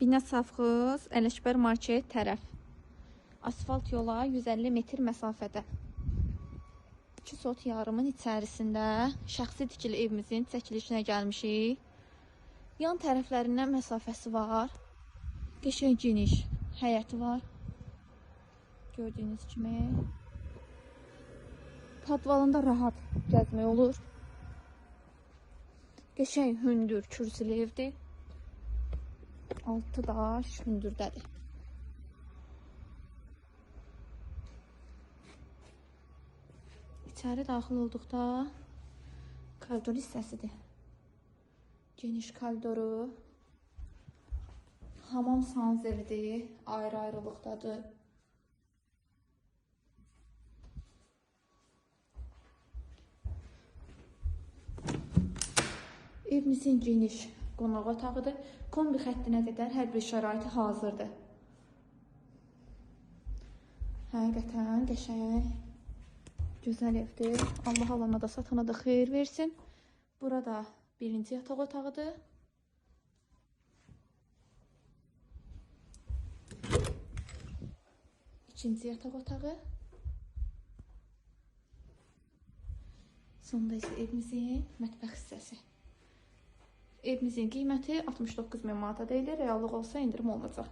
Bina Safxız, Ələkbər market tərəf. Asfalt yola 150 metr məsafədə. 2 sot yarımın içərisində şəxsi tikili evimizin çəkilişinə gəlmişik. Yan tərəflərindən məsafəsi var. Qəşəng geniş həyəti var. Gördüyünüz kimi. Podvalında rahat gəzmək olur. Qəşəng hündür kürsülü evdir. Altı daş hündürdədir. İçəri daxil olduqda koridor hissəsidir. Geniş koridoru, hamam sanzelidir, ayrı-ayrılıqdadır. Evimizin geniş qonaq otağıdır. Kombi xəttinə qədər hər bir şəraiti hazırdır. Həqiqətən qəşəng, gözəl evdir. Allah alana da satana da xeyir versin. Burada birinci yataq otağıdır. İkinci yataq otağı. Sonda isə evimizin mətbəx hissəsi. Evimizin qiyməti 69 min manata deyilir. Reallıq olsa endirim olunacaq.